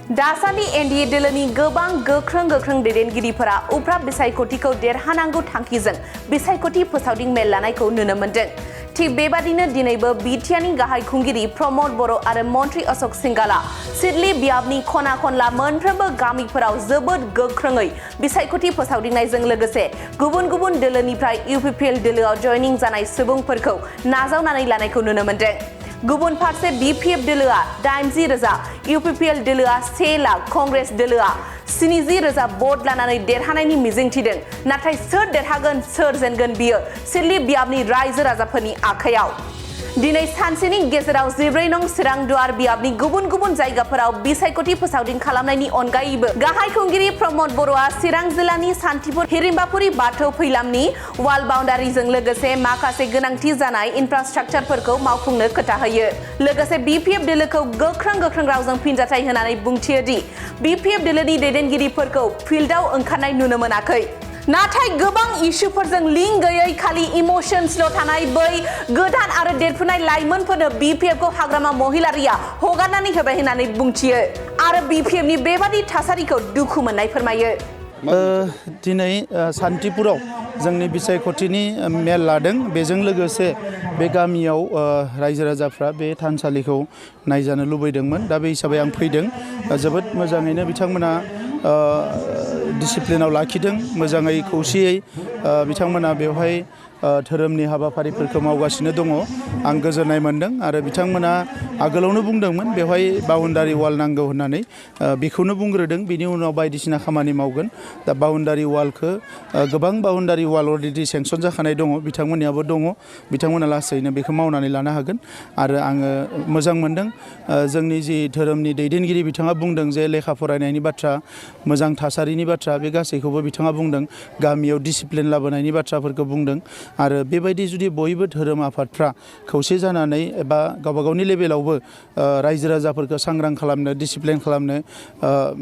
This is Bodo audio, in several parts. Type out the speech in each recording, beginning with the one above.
दासान्दि एनडिए दोलोनि गोबां गोख्रों दैदेनगिरिफोरा उफ्रा बिसायख'थिखौ देरहानांगौ थांखिजों बिसायख'थि फोसावदिं मेल लानायखौ नुनो मोन्दों। थिग बेबादिनो दिनैबो बिटिआरनि गाहाय खुंगिरि रमद बर'आ आरो मन्त्रि अशोक सिंगाला सिडली बियाबनि खना खनला मोनफ्रोमबो गामिफोराव जोबोद गोख्रोङै बिसायख'थि फोसावदिंनायजों लोगोसे गुबुन दोलोनिफ्राय इउपिपिएल दोलोआव जयनिं जानाय सुबुंफोरखौ नाजावनानै लानायखौ नुनो मोन्दों। गुबुन फारसे बिपिएफ दोलोआ 80,000, इउपिपिएल दोलोआ 1 लाख, कांग्रेस दोलोआ 70,000 भट लानानै देरहानायनि मिजिंथिदों। नाथाय सोर देरहागोन सोर जेनगोन बियो सिडली बियाबनि रायजो राजाफोरनि आखायाव। दिनै सानसेनि गेजेराव 14 नं चिरां दुवार बियाबनि गुबुन जायगाफोराव बिसायख'थि फोसावदिं खालामनायनि अनगायैबो गाहाय खुंगिरि रमद बर'आ चिरां जिल्लानि सान्थिपुर हिरिम्बापुरि बाथौ फैलामनि वाल बाउन्डारिजों लोगोसे माखासे गोनांथि जानाय इनफ्रास्ट्राक्चारफोरखौ मावफुंनो खोथा होयो। लोगोसे बिपिएफ दोलोखौ गोख्रों रावजों फिनजाथाय होनानै बुंथियो दि बिपिएफ दोलोनि दैदेनगिरिफोरखौ फिल्डआव ओंखारनाय नुनो मोनाखै। नाथाय गोबां इस्युफोरजों लिंक गैयै खालि इमोशन्सल' थानाय बै गोदान आरो देरफुनाय लाइमोनफोरनो बिपिएफखौ हाग्रामा महिलारिया हगारनानै होबाय होननानै बुंथियो आरो बिपिएफनि बेबादि थासारिखौ दुखु मोननाय फोरमायो। दिनै सान्थिपुराव जोंनि बिसायख'थिनि मेल लादों। बेजों लोगोसे बे गामियाव रायजो राजाफ्रा बे थानसालिखौ नायजानो लुबैदोंमोन। दा बे हिसाबै आं फैदों। जोबोद मोजाङैनो बिथांमोना डिसिप्लिनाव लाखिदों, मोजाङै खौसेयै बिथांमोना बेवहाय धोरोमनि हाबाफारिफोरखौ मावगासिनो दङ। आं गोजोननाय मोन्दों आरो बिथांमोना आगोलावनो बुंदोंमोन बेवहाय बाउन्डारि वाल नांगौ होननानै, बेखौनो बुंग्रोदों, बिनि उनाव बायदिसिना खामानि मावगोन। दा बाउन्डारि वालखौ गोबां बाउन्डारि वाल अलरेडि सेंसन जाखानाय दङ, बिथांमोननियाबो दङ, बिथांमोना लासैनो बेखौ मावनानै लानो हागोन। आरो आङो मोजां मोन्दों जोंनि जि धोरोमनि दैदेनगिरि बिथाङा बुंदों जे लेखा फरायनायनि बाथ्रा, मोजां थासारिनि बाथ्रा, बे गासैखौबो बिथाङा बुंदों। गामियाव डिसिप्लिन लाबोनायनि बाथ्राफोरखौ बुंदों। आरो बेबायदि जुदि बयबो धोरोम आफादफ्रा खौसे जानानै एबा गावबा गावनि लेभेलावबो रायजो राजाफोरखौ सांग्रां खालामनो, डिसिप्लिन खालामनो,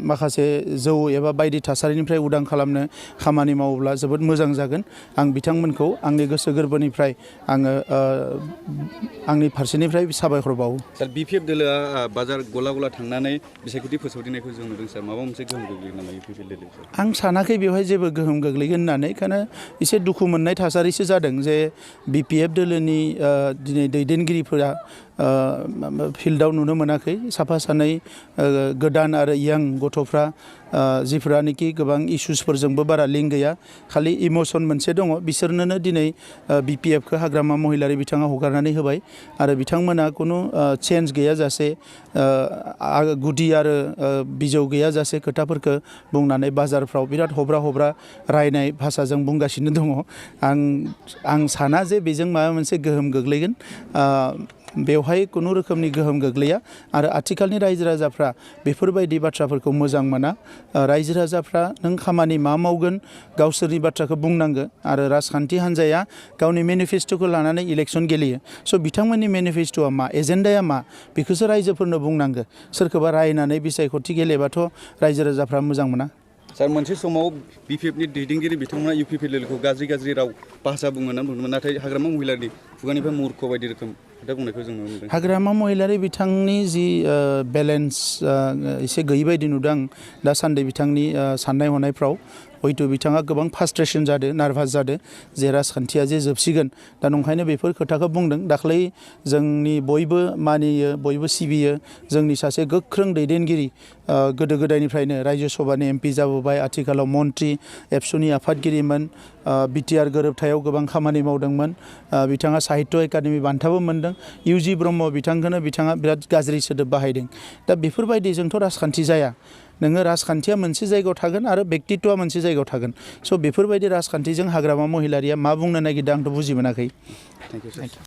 माखासे जौ एबा बायदि थासारिनिफ्राय उदां खालामनो खामानि मावोब्ला जोबोद मोजां जागोन। आं बिथांमोनखौ आंनि गोसो गोरबोनिफ्राय आङो आंनि फारसेनिफ्राय साबायखर बावो। सार, बिपिएफ दोलोआ बाजार गला थांनानै बिसायख'थि फोसावदिंनायखौ जों नुदों। सार, माबा मोनसे गोहोम गोग्लैगोन नामा इउपिपिएल दोलोआव? आं सानाखै बेवहाय जेबो गोहोम गोग्लैगोन होननानै, खारन एसे दुखु मोननाय थासारिसो जादों जे बिपिएफ दोलोनि दिनै दैदेनगिरिफोरा फिल्डआव नुनो मोनाखै। साफा सानै गोदान आरो यां गथ'फ्रा जिफोरानोखि गोबां इस्युसफोरजोंबो बारा लिंक गैया, खालि इमोसन मोनसे दङ, बिसोरनोनो दिनै बिपिएफखौ हाग्रामा महिलारि बिथाङा हगारनानै होबाय। आरो बिथांमोना खुनु चेन्ज गैयाजासे, गुदि आरो बिजौ गैयाजासे खोथाफोरखौ बुंनानै बाजारफ्राव बिराद हब्रा रायनाय भाषाजों बुंगासिनो दङ। आं साना जे बेजों माबा मोनसे गोहोम गोग्लैगोन। बेवहाय खुनु रोखोमनि गोहोम गोग्लैया। आरो आथिखालनि रायजो राजाफ्रा बेफोरबायदि बाथ्राफोरखौ मोजां मोना। रायजो राजाफ्रा नों खामानि मा मावगोन गावसोरनि बाथ्राखौ बुंनांगो। आरो राजखान्थि हान्जाया गावनि मेनिफेस्ट'खौ लानानै इलेक्सन गेलेयो। स' बिथांमोननि मेनिफेस्ट'आ मा, एजेन्डाया मा, बेखौसो रायजोफोरनो बुंनांगो। सोरखौबा रायनानै बिसायख'थि गेलेबाथ' रायजो राजाफ्रा मोजां मोना। सार, मोनसे समाव बिपिएफनि दैदेनगिरि बिथांमोना इउपिपिएल दोलोखौ गाज्रि राव भाषा बुङो होनना बुंदोंमोन। नाथाय हाग्रामा महिलारिनि खुगानिफ्राय मुर्ख बायदि रोखोम खोथा बुंनायखौ जों नुनो मोनदों। हाग्रामा महिलारि बिथांनि जि बेलेन्स एसे गैयै बायदि नुदों आं दासान्दि बिथांनि साननाय हनायफ्राव। हयथ' बिथाङा गोबां फ्रास्ट्रेसन जादों, नार्भास जादों जे राजखान्थिया जे जोबसिगोन। दा नंखायनो बेफोर खोथाखौ बुंदों। दाख्लै जोंनि बयबो मानियो, बयबो सिबियो जोंनि सासे गोख्रों दैदेनगिरि, गोदो गोदायनिफ्रायनो रायजो सभानि एमपि जाबोबाय, आथिखालाव मन्त्रि, एबसुनि आफादगिरिमोन, बिटिआर गोरोबथायाव गोबां खामानि मावदोंमोन। बिथाङा साहित्य एकाडेमि बान्थाबो मोन्दों। इउजि ब्रह्म बिथांखौनो बिथाङा बिराद गाज्रि सोदोब बाहायदों। दा बेफोरबायदिजोंथ' राजखान्थि जाया। नोङो राजखान्थिया मोनसे जायगायाव थागोन आरो व्यक्तित्वआ मोनसे जायगायाव थागोन। स' बेफोरबायदि राजखान्थिजों हाग्रामा महिलारिया मा बुंनो नागिरदों आंथ' बुजि मोनाखै। Thank you.